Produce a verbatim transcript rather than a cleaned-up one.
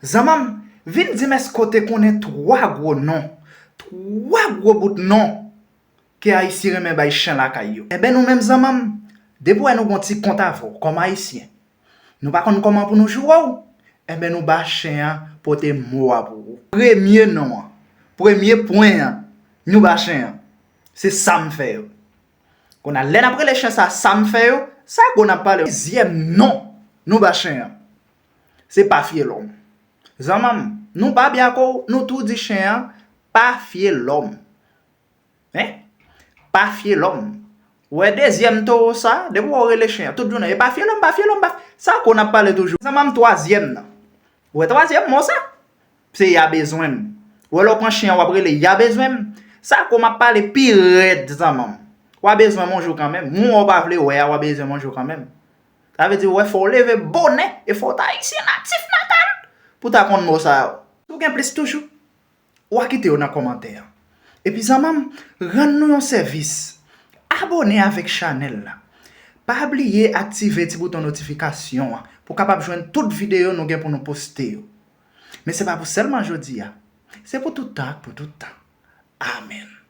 Zanmanm, vin di m èske w te konnen twa gwo non, twa gwo bout non ke Ayisyen renmen bay chen lakay yo. Enben nou menm zanmanm, depi w wè nou gon ti kont avè w kòm Ayisyen, nou pa konn kòman pou nou joure w, enben nou ba chen an pote mo a pou ou. Premye non an, premye pwen an, nou ba chen an, se sa m fè yo. Kounye a, lè n ap rele chen sa, sa m fè yo, sa gwo n ap pale. Dezyèm non nou ba chen an, se pa fye lòm. Zanmanm, nou pa byen ak ou, nou tou di chen an, pa fye lòm. Hein? Pa fye lòm. Ou wè dezyèm towo sa, depi w rele chen an, tout jounen, e pa fye lòm, pa fye lòm, pa fye, sa gwo n ap pale toujou. Zanmanm, twazyèm nan. Ou wè twazyèm mo sa? Se ya bezwen m. Ou wè lè w pran chen an, w ap rele ya bezwen m. Sa gwo m ap pale pi rèd zanmanm. W a bezwen m yon jou kanmenm. Moun w pa vle wè a, w a bezwen m yon jou kanmenm. Sa vle di, ou wè, fò w leve bonè e fò w ta ayisyen natif natal pou w ta konn mo sa yo. Si w gen plis toujou, w a kite yo nan kòmantè a. Epi zanmanm, rann nou yon sèvis. Abòne avèk chanèl la. Pa bliye aktive ti bouton notifikasyon an pou w kapab jwenn tout videyo nou gen pou nou poste yo. Men se pa pou sèlman jodi a. Se pou tout tan ak pou tout tan. Amèn.